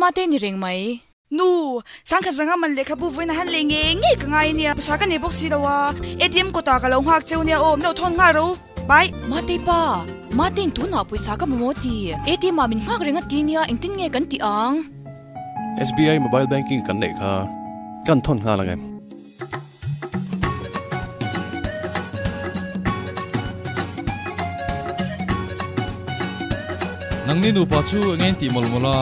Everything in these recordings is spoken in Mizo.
Mate ni reng mai. Nu, sangkhat zanga man lehkhabu vawiin a han lei ngei ngei ka ngai ania, pawisa ka nei bawk si lo a, ATM kawtah ka lo nghak cheu nia aw, min lo thawn nghal ro, bye. Mate pa, Matein tunah pawisa ka mamawh ti, ATM ah min nghak reng a ti nia, engtin nge kan tih ang? SBI mobile banking kan neih kha kan thawn nghal ang em? Nangni nupa chu eng nge in tih mawlh mawlh a?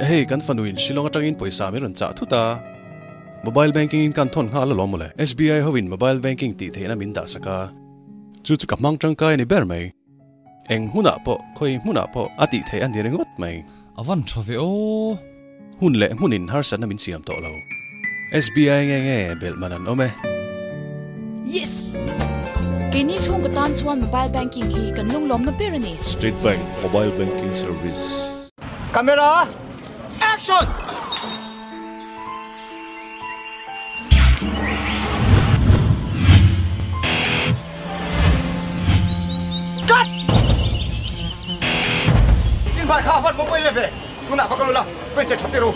Hei kan fanu in Shillong atangin pawisa min rawn chah thut a, mobile banking in kan thawn nghal alawm mawle. SBI ho in mobile banking tih theihna min dah sak a, chu chu ka hmang tangkai a ni ber mai. Eng hmunah pawh, khawi hmunah pawh a tih theih a ni ringawt mai. A van tha ve aw. Hun leh hmunin harsatna min siam tawh lo. SBI nge nge belh man an awm e. Yes! Keini chhungkaw tan chuan mobile banking hi kan lunglawmna ber a ni. State Bank Mobile Banking Service. Camera action! Cut! In bhai kha van mawm ve ve tunah va kal ula ka inche that tir u.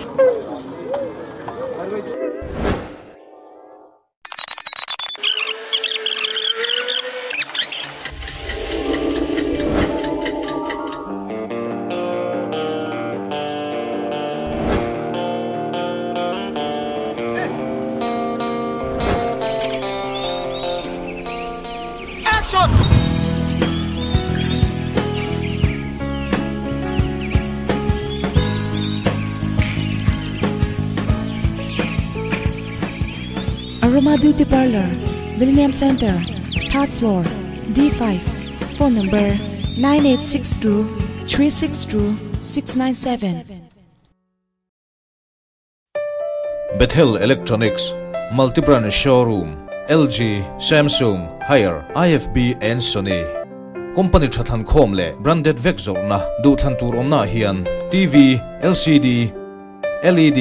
Action! Aroma Beauty Parlour, Millennium Centre, Third Floor, D5, Phone number 9862 362 697. Bethel Electronics, Multi-brand showroom, LG, Samsung, Haier, IFB and Sony company tha thlan khawm leh branded vek zawrhna duhthlan tur awmna ah hian TV, LCD, LED,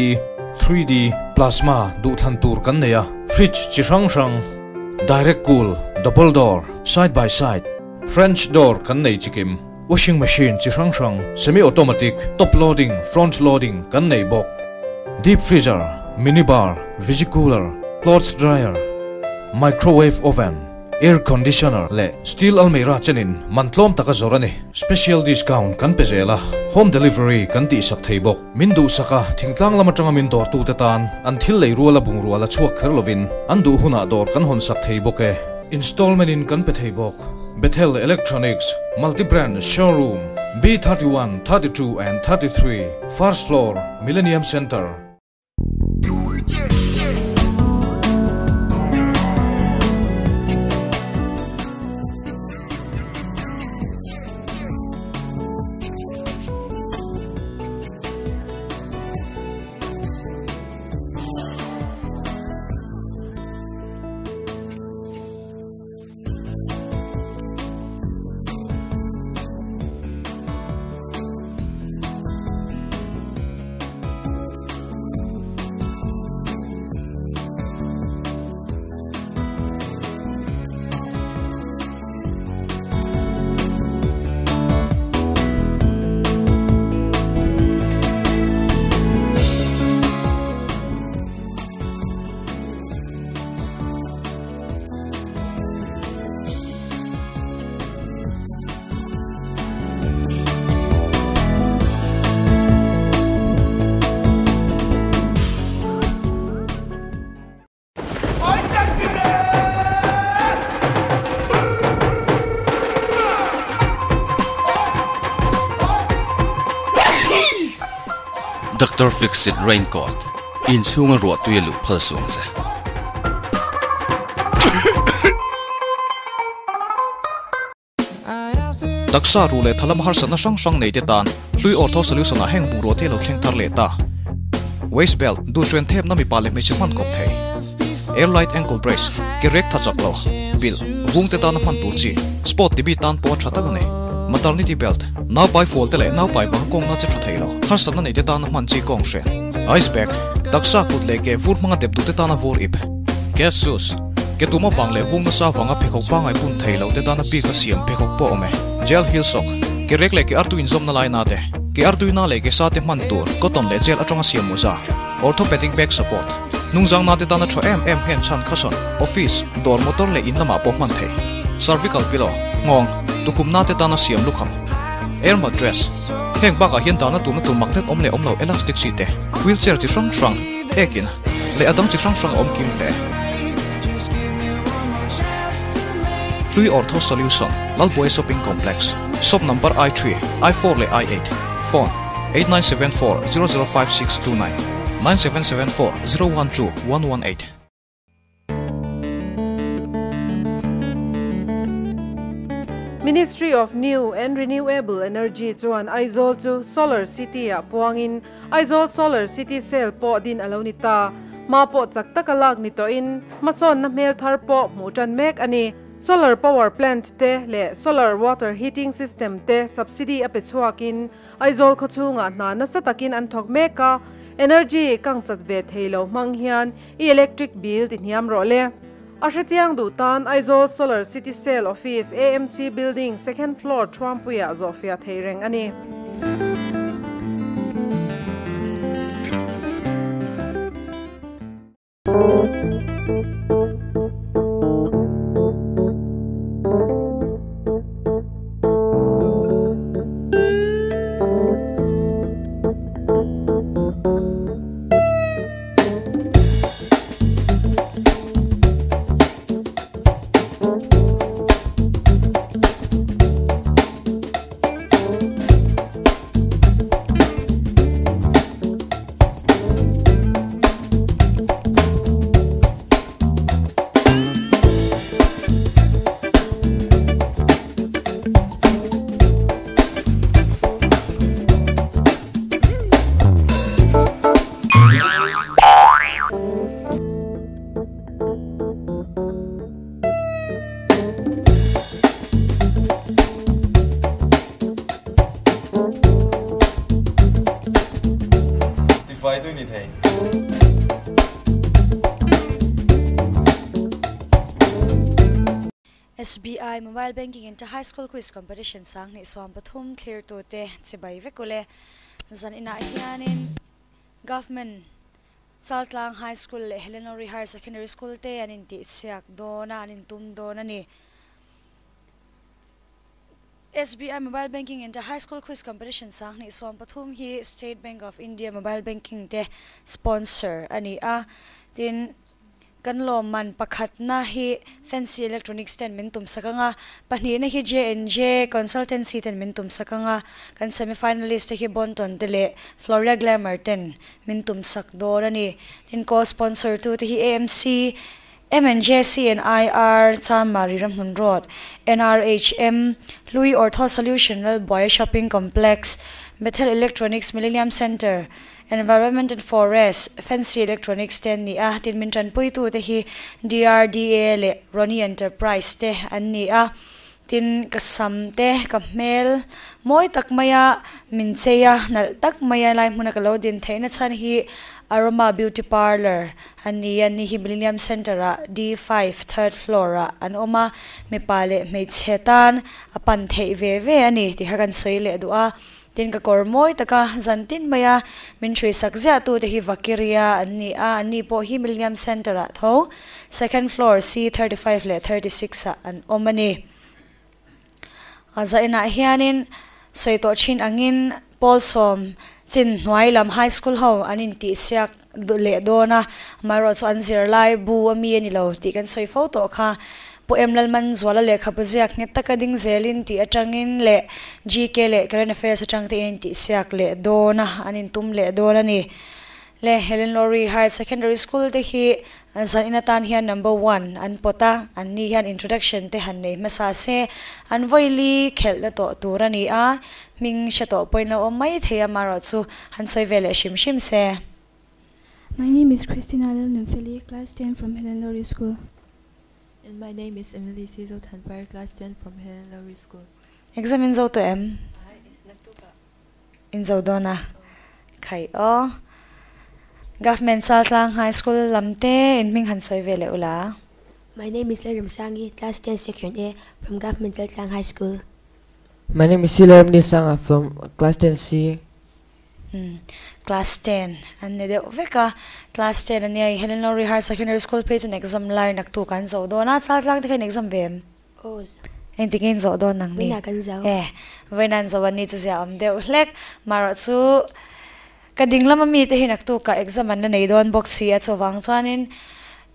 3D, Plasma duhthlan tur kan nei a, fridge chi hrang hrang, direct cool, double door, side by side, French door kan nei chikim, washing machine chi hrang hrang, semi automatic, top loading, front loading kan nei bawk, deep freezer, mini bar, visi cooler, clothes dryer, microwave oven, Air conditioner leh steel almeira chenin man tlawm taka zawr a ni. Special discount kan pe zel a, home delivery kan tihsak thei bawk. Min duhsak a, thingtlang lam atanga min dawrtute tan an thil lei ruala bungrua la chhuak kher lovin an duh hunah dawr kan hawnsak thei bawk e. Installment in kan pe thei bawk. Bethel Electronics, Multi-brand Showroom, B31, 32 and 33, First Floor, Millennium Centre. Doctor Fixit Raincoat, Inchhunga ruahtui a luh phal suh ang che. Taksa ruh leh thalam harsatna hrang hrang nei te tan hlui Ortho Solution ah heng bungrua te lo thleng thar leh ta. Waist belt, duhhren thepna mipa leh hmeichhe hman kawp thei. Airlight ankle brace, ke rek tha chak lo, bilh, vung te tana hman tur chi, sport ti mi tan pawh a tha tak a ni. Maternity belt, naupai fual te leh naupai vang kawngna che tha thei lo, harsatna nei te tana hman chi kawng hre. Ice bag, taksa kut leh ke vur hmanga dep duh te tana vur ip. Gas shoes, ke tuma vang leh vung nasa vanga pheikhawk pangai bun thei lo te tana bik a siam pheikhawk pawh awm e. Gel heel sock, ke rek leh ke artu inzawmna lai na te. Ke artuina leh ke sa te hman tur cotton leh gel atanga siam mawza, orthopedic back support, hnungzang na te tana tha em em nghen chhan cushion, office, dawr motor leh in lamah pawh hman thei, cervical pillow, nghawng, tukhum na te tana siam lukham, air mattress, heng bakah hian dahna turna tur magnet awm leh awm lo elastic chi te, wheelchair chi hrang hrang, ekin leh a dang chi hrang hrang a awm kim hle. Hlui Ortho Solution, Lalbuai Shopping Complex, Shop number I3, I4 leh I8, Phone, 8974 005629, 9774 012 118. Ministry of New and Renewable Energy chuan Aizawl chu Solar City-ah puangin Aizawl Solar City Cell pawh din a lo ni ta. Hma pawh chak taka lak ni tawhin hmasawnna hmel thar pawh hmuh tan mek a ni. Solar power plant te leh solar water heating system te subsidy a pe chhuakin Aizawl khawchhungah hna nasa takin an thawk mek a, energy kang chat ve thei lo hmang hian i electric bill ti hniam rawh le. A hrechiang duh tan Aizawl Solar City Cell Office AMC Building second floor Thuampuiah zawhfiah theih reng a ni. SBI Mobile Banking Inter High School Quiz Competition Sanghnih 13 thlirtute chibai vek ule. Zan inah hianin Government Chaltlang High School leh Helen Lowry Higher Secondary School te an intihchhiak dawn a, an intum dawn a ni. SBI Mobile Banking Inter High School Quiz Competition Sanghnih 13 hi State Bank of India Mobile Banking te sponsor a ni a. Tin, kan lawmman pakhatna hi Fancy Electronics ten min tum sak anga, pahnihna hi J&J Consultancy ten min tum sak anga, kan semi-finalist te hi Bonton te leh Floria Glamour ten min tum sak dawn a ni. Tin, co-sponsor tu te hi AMC, M&J C and IR, Chanmari Ramhmun Road, NRHM, Hlui Ortho Solution Lalbuaia Shopping Complex, Bethel Electronics Millennium Centre, Environment and Forest, Fancy Electronics te an ni a, tin min tanpuitu te hi DRDA leh Ronnie Enterprise te an ni a, tin ka sam te ka hmel mawi tak maia min chei a, nalh tak maia lai hmuna ka lo din theihna chhan hi Aroma Beauty Parlour an ni a, ni hi Millennium Centre ah D5 third floor ah an awm a, mipa leh hmeichhe tan a pan theih ve ve a ni tih kha kan sawi leh duh a. Tin ka kawr mawi taka zan tin maia min hrui sak ziah tute hi Vakiria an ni a, an ni pawh hi Millennium Centre ah tho second floor C35 leh 36 ah an awm a ni. A zainah hianin sawi tawh thin angin Pawl sawm chin hnuai lam high school ho an intihsiak leh dawn a, amaherawhchu chu an zirlai bu a mi a ni lo tih kan sawi fo tawh kha. Pu Em Lalman Zuala lehkhabu ziak nghet taka ding zelin tih atangin leh GK leh Current Affairs atang te in intihsiak leh dawn a, an intum leh dawn a ni. Le Helen Lowry Higher Secondary School te hi zan in atan hian number one an pawt a, an ni hian introduction te han nei hmasa se, an vawili khelhna tawh tur a ni a, hming hre tawh pawhin lo awm mai thei a, amaherawhchu han sawi ve leh hrim hrim se. My name is Christina Lalnunfeli, class 10 from Helen Lowry School. And my name is Emily Sizo Thanpar, class 10 from Helen Lowry School. Exam in zo to em? In zo dona. Khai o. Government Chaltlang High School lamte in hming han sawi ve leh ula. My name is Lalram Sangi, class 10 section A from Government Chaltlang High School. My name is Silaram Nisanga from class 10C Umm class 10 an ni deuh vek a, class 10 ania i Helen Lowry Higher Secondary School phei chuan exam lai naktu kan zo dawn a, chal tlang te kha in exam ve em? Aw. Engtik nge in zawh dawn ang ni? Vawiinah kan zo. E, vawiinah an zo an ni chu zia awm deuh hlek, marawh chu ka ding lama mite hi naktukah exam an la nei dawn bawk si a, chuvang chuanin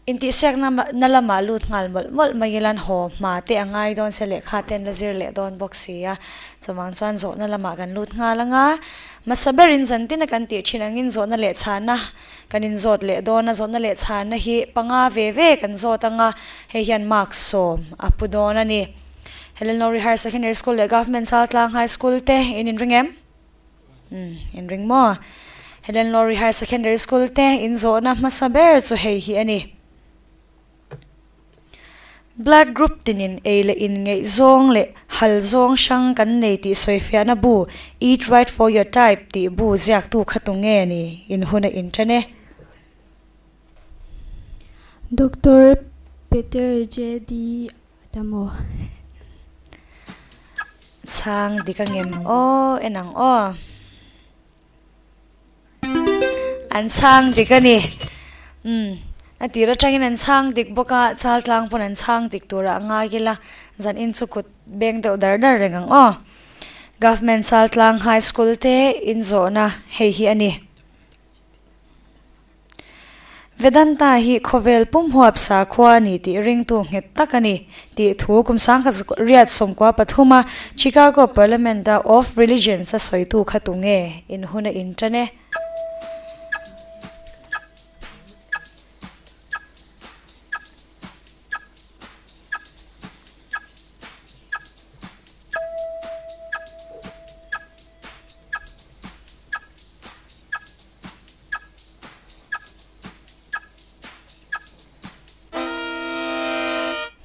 Intihsiakna na lamah lut nghal mawlh mawlh mai ila an haw hma te a ngai dawn sia lehkha te an la zir leh dawn bawk si a, chuvang chuan zawhna lamah kan lut nghal ang a, hmasa berin zantina kan tih thin angin zawhna leh chhana kan inzawt leh dawn a, zawhna leh chhana hi panga ve ve kan zawt ang a, hei hian mark sawm a pu dawn a ni. Helen Lowry Higher Secondary School leh Government Chaltlang High School te in inring em? Umm, in ring maw? Helen Lowry Higher Secondary School te in zawhna hmasa ber chu hei hi a ni. Blood group tinin ei leh in ngeih zawng leh hal zawng hrang kan nei tih sawifiahna bu Eat Right For Your Type tih bu ziaktu kha tu nge ni in hun a inṭan e. Doctor Peter JD Adamo. Chhang dik a ngem aw en ang aw. An chhang dik a ni. Umm a tir atangin an chhang dik bawk a, chal tlang pawn an chhang dik turah a ngai ila, zan in chu kut beng deuh dar dar reng ang aw. Government Chaltlang High School te inzawhna hei hi a ni. Vedanta hi khawvel pum huap sakhua a ni tih ringtu nghet tak a ni tih thu kum sangkhat riat sawmkua pathuma Chicago Parliament-a of Religions a sawitu kha tu nge in hun a inṭan e?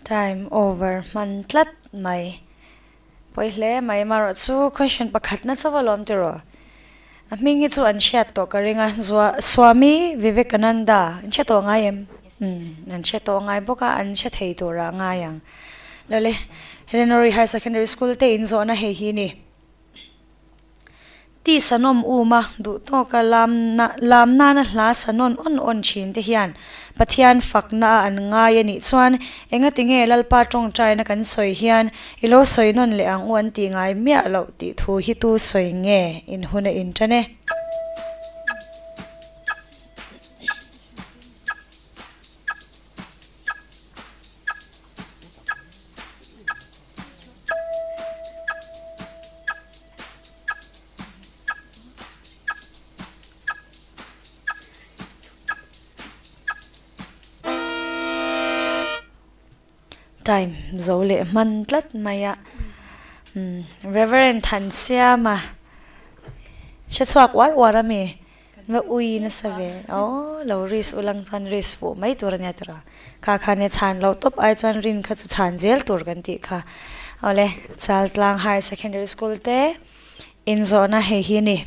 Time over hman tlat mai. Pawi hle mai marawh chu question pakhat na chauh alawm tiraw. A hming hi chu an hriat tawh ka ring a, Zua Swami Vivekananda an hre tawh ngai em? Umm an hre tawh ngai bawk a, an hre thei turah ngai ang. Lawle Helenori Higher Secondary School te inzawhna hei hi ni. Ti sanawm uma duh tawka lamna lam nana hla sa nawn awn awn thin te hian Pathian fakna a an ngai a nih chuan engati nge Lalpa tawngtaina kan sawi hian i lo sawi nawn leh ang u an tih ngai miah loh tih thu hi tu sawi nge in hun a intan e. Time zo leh hman tlat mai a Reverend Thansiama hre chhuak uar uar a mi Va ui nasa ve aw lo risk ulang chuan risk fuh mai tur ania tiraw kha kha nia chhan loh tawp ai chuan rin kha chu chhan zel tur kan tih kha awle Chaltlang Higher Secondary School te inzawhna hei hi a ni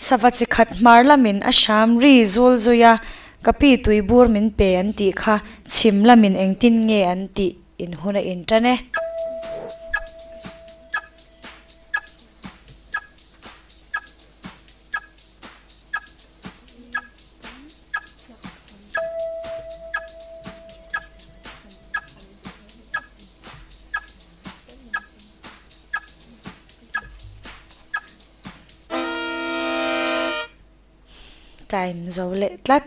sava chi khat hmar lamin a hram ri zul zui a ka pi tui bur min pe an tih kha chhim lamin engtin nge an tih in hun a intan e. Time zo leh tlat.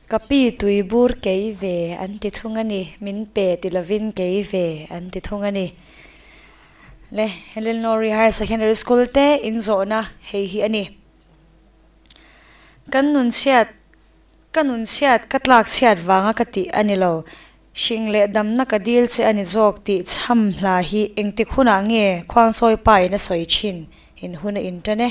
Ka pi tui bur kei ve an ti thung a ni, min pe ti lovin kei ve an ti thung a ni. Le Helen Lowry Higher Secondary School te inzawhna hei hi a ni. Kan nun chhiat, ka nun chhiat, ka tlak chhiat vanga ka tih a ni lo. Hring leh damna ka dil che a ni zawk tih chham hla hi engtik hunah nge Khuangchawi pa in a sawi thin in hun a intan e.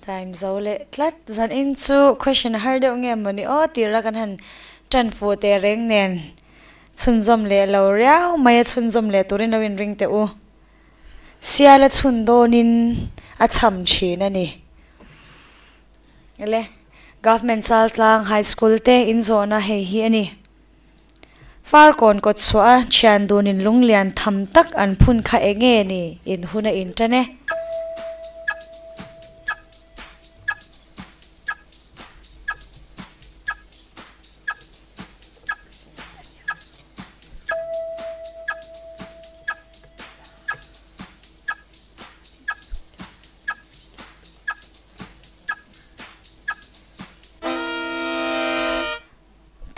Time zo leh tlat. Zan in chu question har deuh nge mawni aw tira kan han tan fuh teh reng nen. Chhunzawm leh lo riau mai a chhunzawm leh turin lo inring teh u. Sial a chhun dawnin a cham thin a ni. Ele, Government Chaltlang High School te inzawhna hei hi a ni. Farkawn kawtchhuah a thian dunin lunglian tham tak an phun kha enge ni in hun a intan e.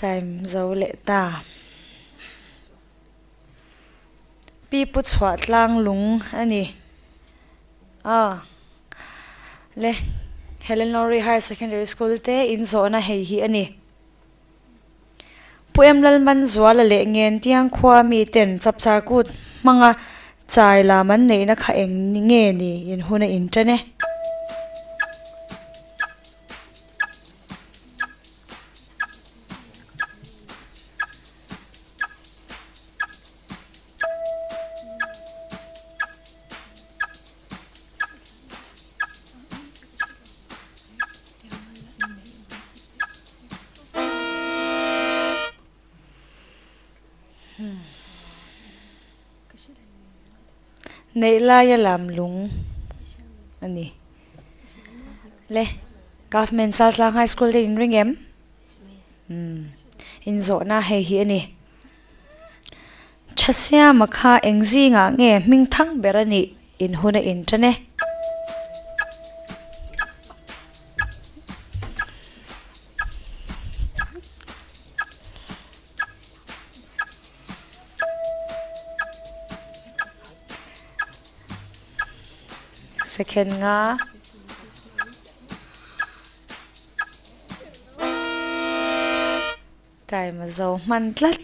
Time zo leh ta. Pi pu chhuah tlang lung a ni. A le Helen Lowry Higher Secondary School te in zawhna hei hi a ni. Pu Em Lalmanzuala leh Ngentiang khua mi ten chapchar kut hmanga chai lam an neihna kha eng nge ni in hun a intan e. Neih laia lam lung a ni. Le, Government Chaltlang High School te in ring em? Umm, inzawhna hei hi a ni. Thasiama kha eng zingah nge hming thang ber a nih in hun a intan e. Second nga. Time a zo hman tlat.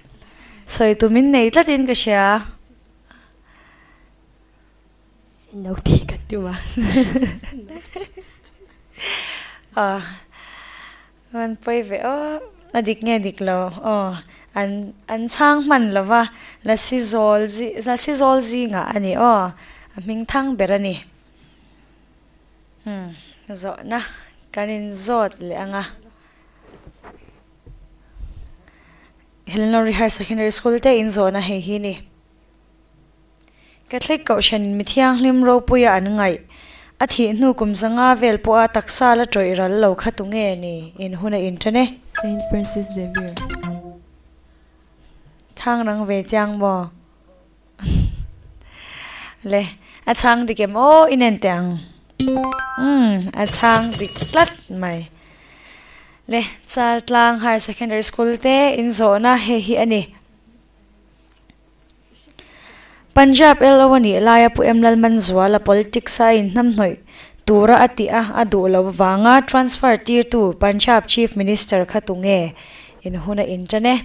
Sawi tumin nei tlatin ka hria. Sin lo tih kan tum a. Aw man pawi ve aw a dik nge dik lo aw an an chhang hman lo va lasi zawl lasi zawl zingah a ni aw a hming thang ber a ni. Umm zawhna kan inzawt leh ang a. Helen Lowry Higher Secondary School te inzawhna hei hi ni. Catholic Kohhran mi thianghlim ropuia an ngaih. A thih hnu kum zanga vel pawha taksa la tawih ral lo kha tu nge ni in hun a inṭan e. Saint Francis Xavier. Chhang rang ve chiang maw? Le, a chhang dik em aw i nen teh ang. Umm, a chhang dik tlat mai. Le, Chaltlang Higher Secondary School te inzawhna hei hi a ni. Punjab LO a nih laia Pu M Lalmanzuala politics a inhnamhnawih tura a tih a a duh lo vanga transfer tirtu Punjab Chief Minister kha tunge in hun a intan e.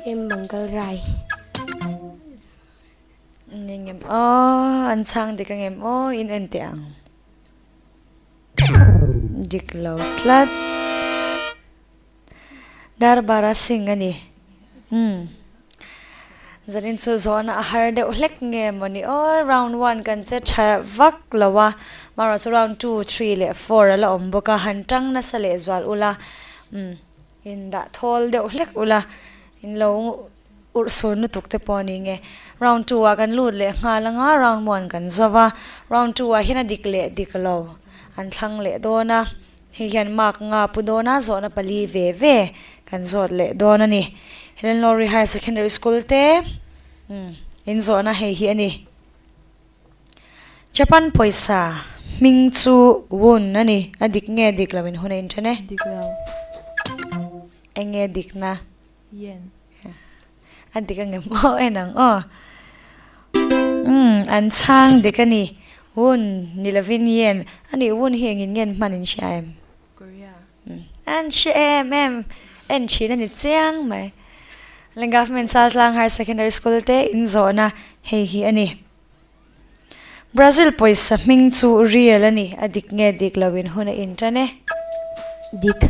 PM Mangal Rai. Ni ngem aw, an chhang dik angem aw, in en teh ang. Dik lo tlat. Darbara Singh a ni. Umm. Zanin chu zawhna a har deuh hlek nge mawni aw, round one kan che tha vak lo a, marawh chu round two, three leh four a la awm bawk a, han tang nasa leh zual ula, umm, in dah thawl deuh hlek ula, in lo Urh sur lutuk te pawh a ni nge. Round two ah kan lut leh nghal anga round one kan zo va, round two ah hian a dik leh dik lo an thlang leh dawn a, hei hian mark nga pu dawn a zawhna pali ve ve kan zawt leh dawn a ni. Helen Lowry Higher Secondary School te umm in zawhna hei hi a ni. Japan pawisa hming chu won a ni, a dik nge dik lo in hun a inthen e. Dik lo. Enge dikna? Yen. A dik a ngem aw en ang aw. Umm an chhang dik a ni. Wun ni lovin yen a nih wun hi engin ngen hman in hria em? Korea. An hre em em en thin a ni chiang mai. Government Chaltlang Higher Secondary School te in zawhna hei hi a ni. Brazil pawisa hming chu real a ni, a dik nge dik lo in hun a intan e. Dik.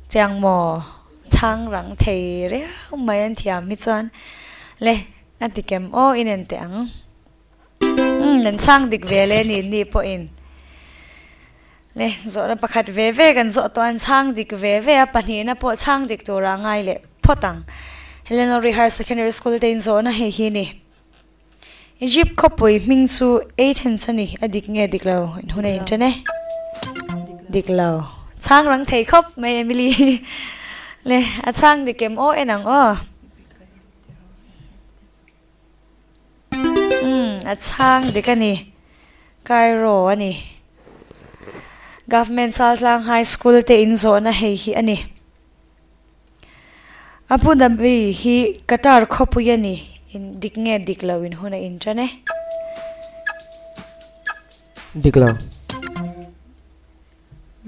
Chiang maw? Chhang rang thei riau mai an thiam hi chuan le a ti kem aw in en teh ang. Umm an chhang dik ve le ni ni pawhin le zawhna pakhat ve ve kan zawh tawh an chhang dik ve ve a pahnihna pawh chhang dik tura ngai leh phawt ang. Helen Higher Secondary School te in zawhna hei hi ni. Egypt khawpui hming chu Athens a ni, a dik nge dik lo in hun a inṭan e. Dik lo. Chhang rang thei khawp mai Emily. Le, a chhang dik em aw en ang aw. Umm, a chhang dik a ni. Cairo a ni. Government Chaltlang High School te in zawhna hei hi a ni. Abu Dhabi hi Qatar khawpui a ni, in dik nge dik lo in hun a inṭan e. Dik lo.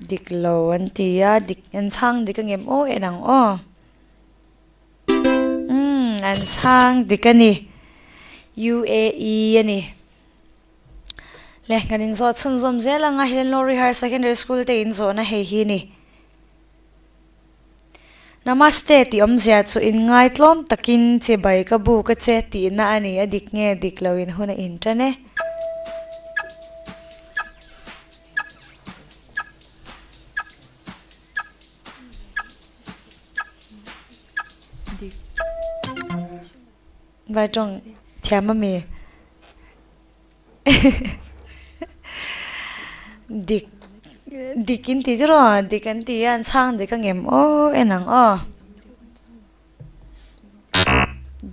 Dik lo an ti a, dik an chhang dik angem aw en ang aw. Umm an chhang dik a ni, UAE a ni. Le kan inzawh chhunzawm zel anga Helen Lowry Higher Secondary School te inzawhna hei hi ni. Namaste tih awmzia chu inngaitlawm takin chibai ka bu ka che tihna a ni, a dik nge dik lo in hun a intan e. Dik. Vai tawng thiam a mi? Dik dik in ti tiraw dik an ti a an chhang dik angem aw en ang aw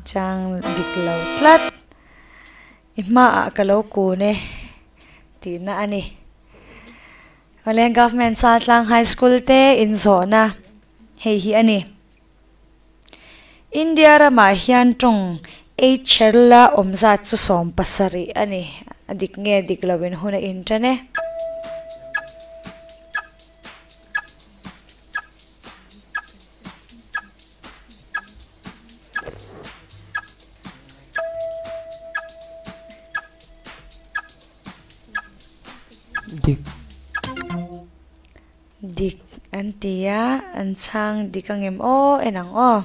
chang dik lo tlat i hmaah ka lo kun e tihna a ni awle government Chaltlang high school te inzawhna hei hi a ni. India ramah hian tawng ei cherla awm zat chu 70 a ni. A dik nge dik loin hun a intan e. Dik. Dik an ti a, an chhang dik angem aw en ang aw.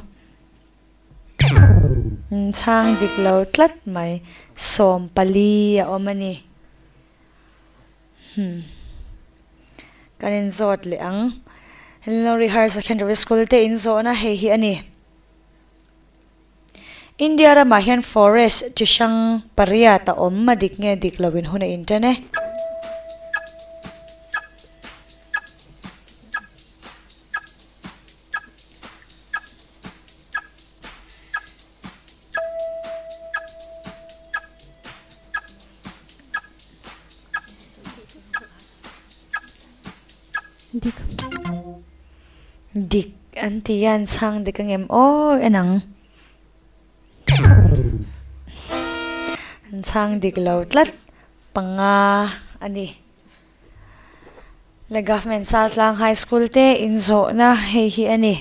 An chhang dik lo tlat mai, 14 a awm a ni. Hmm. Kan inzawt leh ang. Hillary Higher Secondary School te inzawhna hei hi a ni. India ramah hian forest chi hrang pariat a awm a dik nge dik loin hun a inṭan e. Dik. Dik an ti a an chhang dik angem aw en ang. An chhang dik lo tlat panga a ni. Le Government Chaltlang High School te inzawhna hei hi a ni.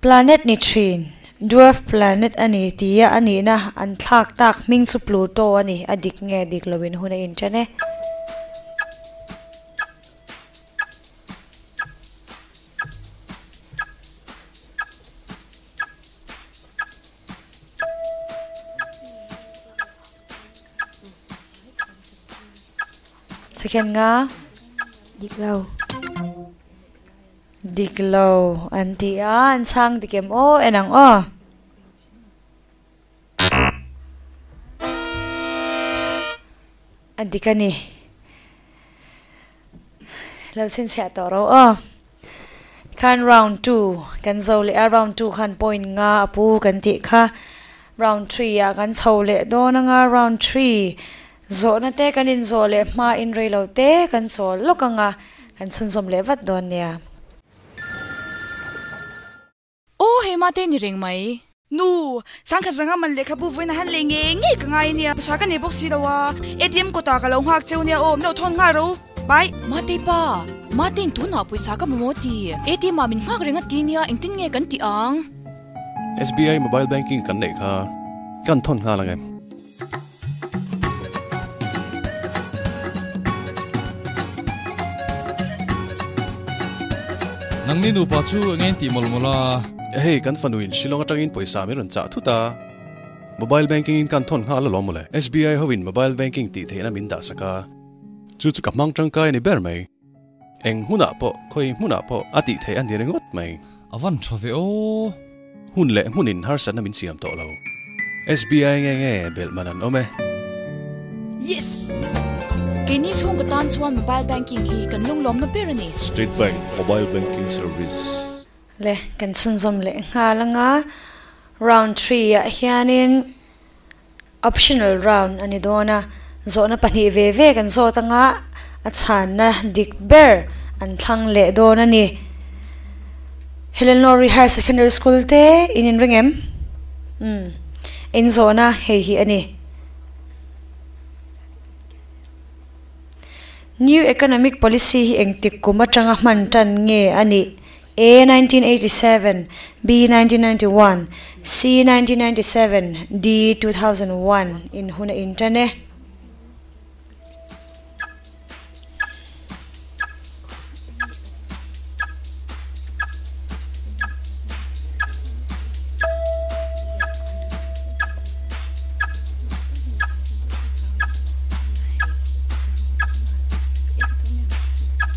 Planet ni thin, dwarf planet a ni tia a nihna an thlak tak hming chu Pluto a ni, a dik nge dik loin hun a inṭan e. Second nga. Dik lo. Dik lo an ti a, an chhang dik em aw en ang aw. A dik a ni. Lo chhinchhiah tawh ro aw. Khan round 2 kan zo leh a, round 2 khan point nga a pu kan tih kha. Round 3 ah kan chho leh dawn anga, round 3 zawhna te kan inzawh leh hma in rei lo te kan chawl lawk anga kan chhunzawm leh vat dawn nia. Aw hei mate ni reng mai. Nu, 10,500 man lehkhabu vawiin a han lei nge nge ka ngai ania, pawisa ka nei bawk si lo a, ATM kawtah ka lo nghak cheu nia aw, min lo thawn nghal ro, bye. Mate pa, Matein tunah pawisa ka mamawh ti, ATM ah min nghak reng a ti nia, engtin nge kan tih ang? SBI mobile banking kan neih kha kan thawn nghal ang em? Nangni nupa chu eng in tih mawlh mawlh a? Hei kan fanu in Shillong atangin pawisa min rawn chah thut a, mobile banking in kan thawn nghal alawm mawle. SBI ho in mobile banking tih theihna min dah sak a, chu chu ka hmang tangkai a ni ber mai. Eng hmunah pawh, khawi hmunah pawh a tih theih a ni ringawt mai. A van tha ve aw. Hun leh hmunin harsatna min siam tawh lo. SBI nge nge belh man an awm e. Yes! Keini chhungkaw tan chuan mobile banking hi kan lunglawmna ber a ni. State Bank Mobile Banking Service. Le kan chhunzawm leh nghal anga round 3 ah hianin optional round a ni dawn a, zawhna pahnih ve ve kan zawt anga a chhanna dik ber an thlang leh dawn a ni. Helen Lowry Higher Secondary School te in inring em? Umm in zawhna hei hi a ni. New Economic Policy hi engtik kum atanga hman tan nge a nih? A 1987, B 1991, C 1997, D 2001 in hun a intan e.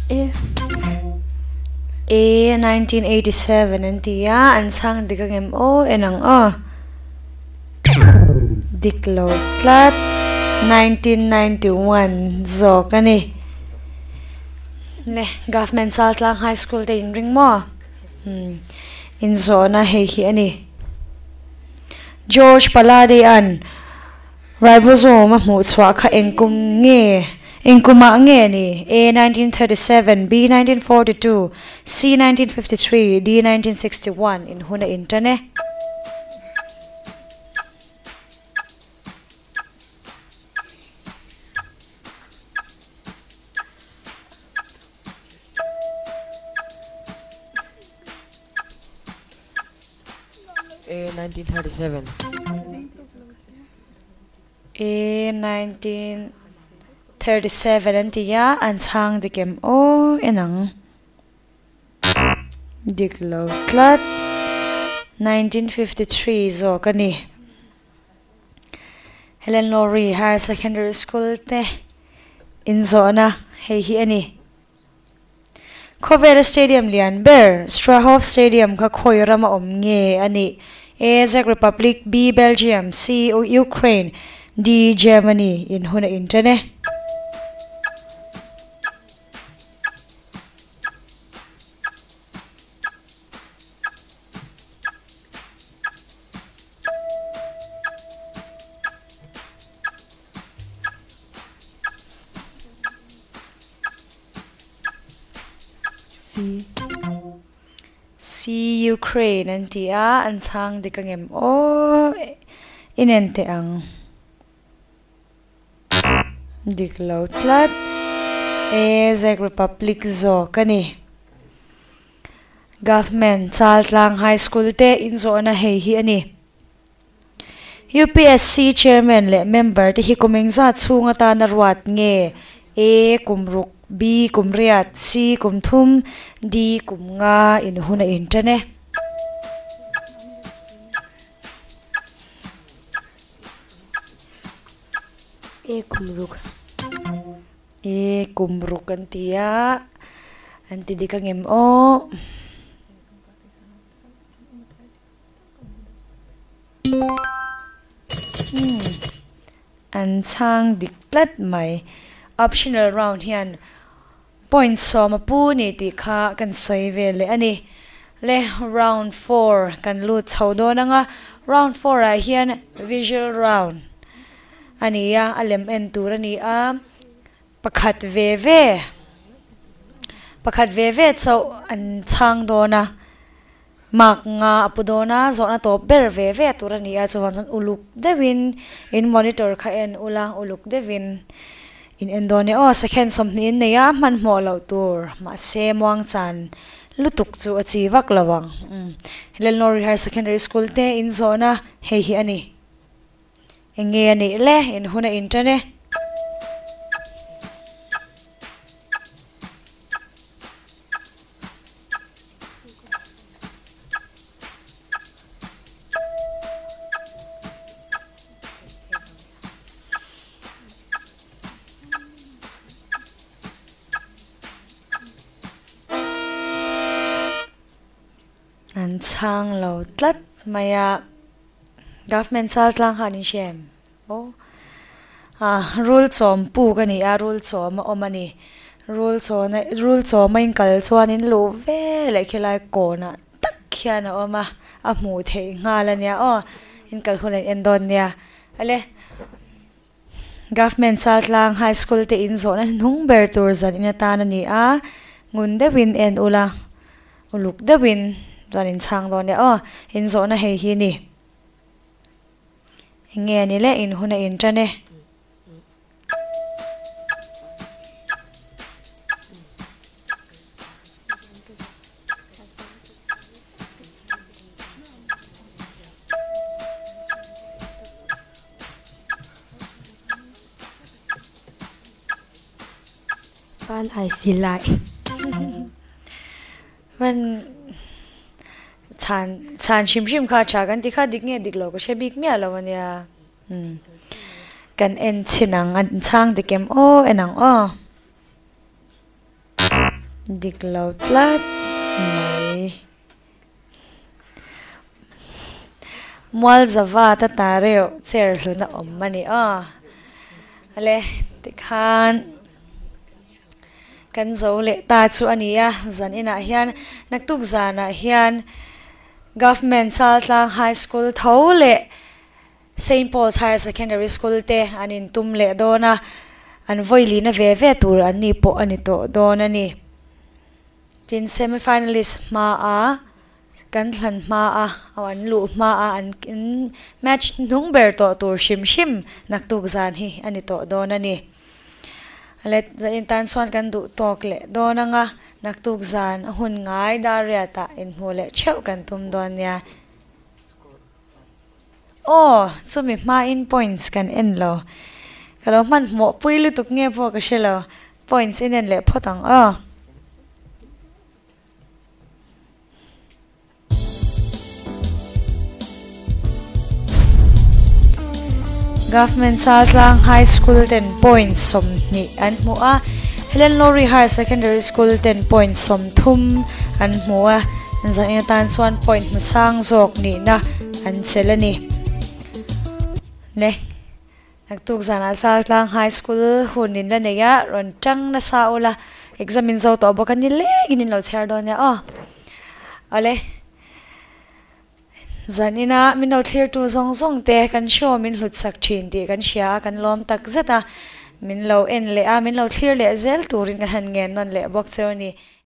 A. A 1987 an ti a, an chhang dik angem aw en ang aw. Dik lo tlat 1991 zawk a ni. Le Government Chaltlang High School te in ring maw? Hmm in zawhna hei hi a ni. George Palade-a'n Ribosome a hmuh chhuah kha eng kum nge, eng kumah nge a ni? A 1937, B 1942, C 1953, D 1961 in hun a intan e. A 1937. A 1937 an ti a, an chhang dik em aw en ang. Dik lo tlat. 1953 zawk a ni. Helen Lowry Higher Secondary School te inzawhna hei hi a ni. Khawvela stadium lian ber, Strahov Stadium kha khawi rama awm nge a nih? A. Czech Republic, B. Belgium, C. Ukraine, D. Germany in hun a inṭan e. C. C Ukraine an ti a, an chhang dik angem aw inen teh ang. Dik lo tlat. A Czech Republic zawk a ni. Government Chaltlang High School te inzawhna hei hi a ni. Upsc Chairman leh member te hi kum engzat chhung atana ruat nge? A kum ruk, B kum riat, C kum thum, D kum nga in hun a intan e. A kum ruk. A kum ruk an ti a, an ti dik angem aw? An chhang dik tlat mai. Optional round hian point sawma pu ni tih kha kan sawi ve leh a ni. Le round 4 kan lut chho dawn anga round 4 ah hian visual round a ni a, a lem en tur a ni a, pakhat ve ve pakhat ve ve chauh an chhang dawn a. Mark nga a pu dawn a, zawhna tawp ber ve ve tur a ni a, chuvang chuan uluk deuhin in monitor kha en ula, uluk deuhin in en dawn e aw, second 20 in nei a, hmanhmawh loh tur, mahse muangchan lutuk chu a chi vak lo ang. Umm Lalnawri Higher Secondary School te in zawhna hei hi a ni. Eng nge a nih le, in hun a intan e. An chhang lo tlat mai a, Government chal tlang kha an inhre em? Aw. Ah, rul chawm puk a ni a, rul chawm a awm a ni. Rul chawna rul chawm a inkal chuan in luh ve leh khilai kawnah tak khian a awm a, a hmuh theih nghal a nia aw. Inkal hun a in en dawn nia. Ale. Government Chaltlang High School te in zawhna hnung ber tur zan in atan a ni a, ngun deuhin en ula, uluk deuhin chuan in chhang dawn nia aw, in zawhna hei hi ni. Eng nge ni le in hun a in tan e. Pan ai silai. Man chhan chhan hrim hrim kha tha kan ti kha dik nge dik lo ka hre bik miah lo ania umm kan en chhin ang an chhang dik em aw en ang aw. Dik lo tlat mai. Mualzava ta ta reuh chair hlun a awm a ni aw. Ale tikhan kan zo leh ta chu a ni a, zan inah hian naktuk zanah hian Government Chaltlang High School tho leh Saint Paul's Higher Secondary School te an intum leh dawn a, an vawilina ve ve tur an ni pawh a ni tawh dawn a ni. Tin, semi-finalist hmaa kan thlan hmaa aw an luh hmaa an match hnung ber tawh tur hrim hrim naktuk zan hi a ni tawh dawn a ni. Let zain tan chuan kan duh tawk leh dawn anga naktuk zan a hun ngai dar riatah inhmuh leh theuh kan tum dawn nia. Aw, chumi hmain points kan en lo. Ka lo hmanhmawh pui lutuk nge pawh ka hre lo. Points in en leh phawt ang aw. Government Chaltlang High School ten points 20 an hmu a, Helen Lowry Higher Secondary School ten points 30 an hmu a, zanin atan chuan point hmasang zawk nihna an chelh a ni. Le. Naktuk zanah Chaltlang High School hun in la nei a, rawn tang nasa ula, exam in zo tawh bawk a ni lengin in lo chhiar dawn nia aw. Awle, zanina min lo thlirtu zawng zawng te kan show min hlut sak thin tih kan hria a, kan lawm tak zet a, min lo en leh a, min lo thlir leh zel turin kan han ngen nawn leh bawk cheu a ni.